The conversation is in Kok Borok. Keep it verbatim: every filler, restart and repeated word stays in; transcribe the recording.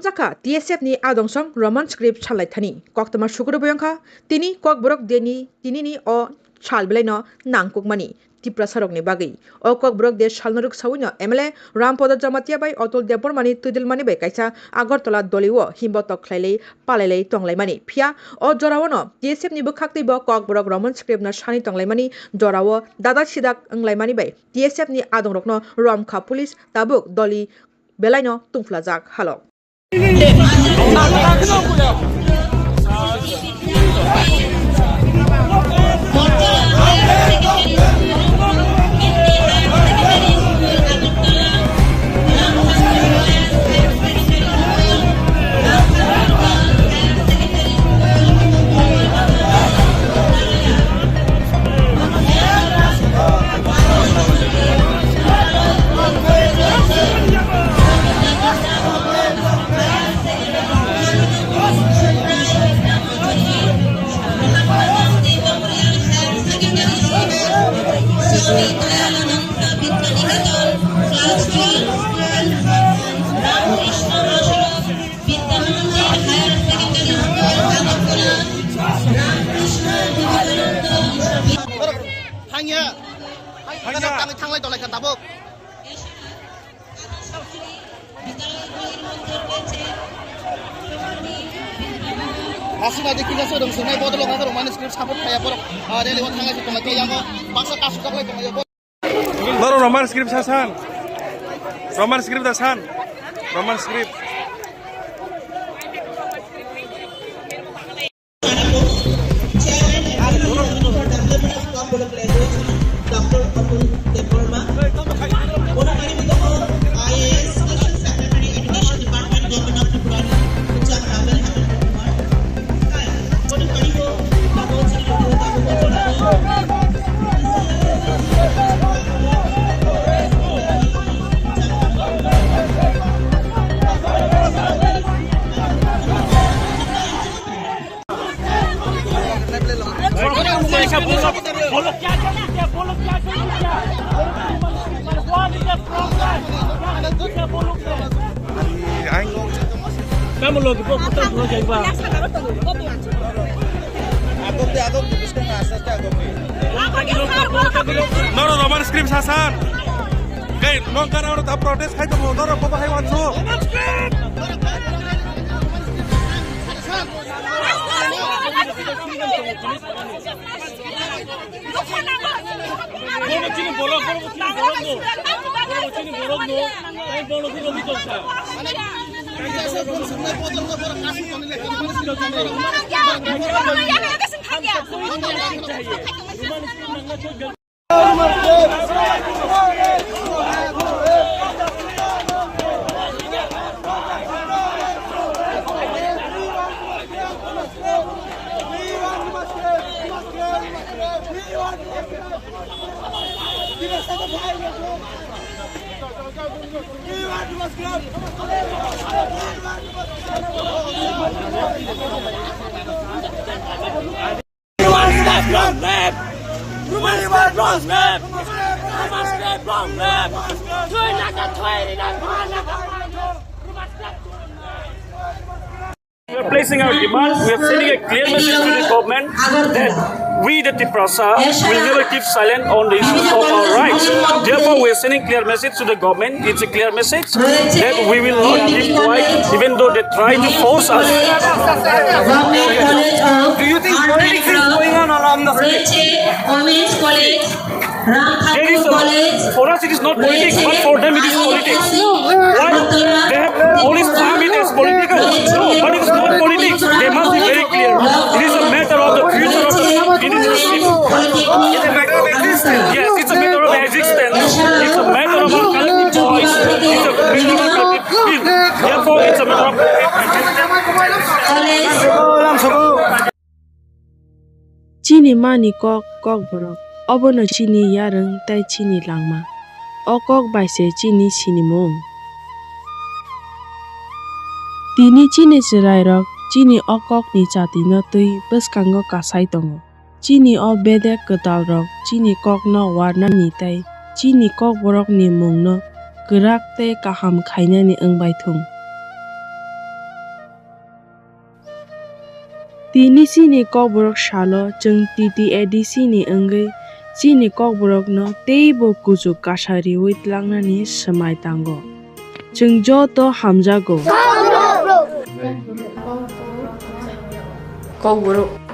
Jakha T S F ni adong song Roman script salai thani koktwma sukuru boyong kha, tini Kokborok Day ni tini ni o sal belai no nangkukmani Tiprasa rok ni bagwi. O Kokborok Day sal no rwksawi no M L A Rampada Jamatia bai Atul Debbarma ni twidulmani bai kaisa Agartala doli o himbotok khlailai palailai tonglaimani. Phiya o jora o no T S F ni bwkhak twi bo Kokborok Roman script no sani tonglaimani jora o dada sidak wnglaimani bai T S F ni adong rok no romkha police tabuk doli belai no tungphla jak halok. Thangya. Thangya. Thangya. Thanglai tolai kha tabuk. Aswk bai kisa sodong swngnai bodol rok, rok mani script support khaya borok, ah, rally o thanglai se tonglai khe yango baksa kasu kaklai tonglai. Norok Roman script sa san. Roman script da san. Roman script. Chairman and Advisory Committee for Development of Kokborok Language, Doctor Atul Debbarma. Bono kari bitongo I A S, Special Secretary, Education Department, Government of Tripura, Doctor Abel Hasan Kumar. Hai, bono kari bo, Doctor बोलो, क्या जरूरत है? बोलो, क्या जरूरत है? What is the problem? क्या जरूरत है? बोलो। Kamu lagi buat kita buat jengba. Norok Roman script sa san. Kei nong kana oro ta protest khai tongo, norok bo bahai wansu. Bono chini borok, bono chini borok no. Bono chini borok no. Tai bono chini borok no. We are placing our demand. We are sending a clear message to the government that we, the Tiprasa, will never keep silent on the issues of our rights. Therefore, we are sending clear message to the government. It's a clear message that we will not keep quiet, even though they try to force us. Government College of Do you think Art politics is and Craft, going on around the street? Roiche Women's College, There is Ramthakur a, College, for us it is not politics, but for them it is politics. Why? They have always termed it as political. No, but it is not politics. They must be very clear. It is a matter of the future of the, it is a, it's a matter of existence. Yes, it's a matter of existence. It's a matter of our collective voice. It's a matter of our collective will. Therefore, it's a matter of collective existence. Chini mani kok, Kokborok, obono chini yarwng tei chini langma. O kok bai se chini sinimung. Tini chini chwrairok chini o kokni chatino twi bwskango kasai tongo. Chini o bedek kwtalrok chini kokno warnani tei chini Kokborokni mungno kwrak tei kaham khainani wngbai thung. Tini chini Kokborok salo chwng T T A D C ni wngwi chini Kokborokno teibo kuchuk kasa riwi tlangnani swmai tango. Chwng joto hamjago. Kokborok.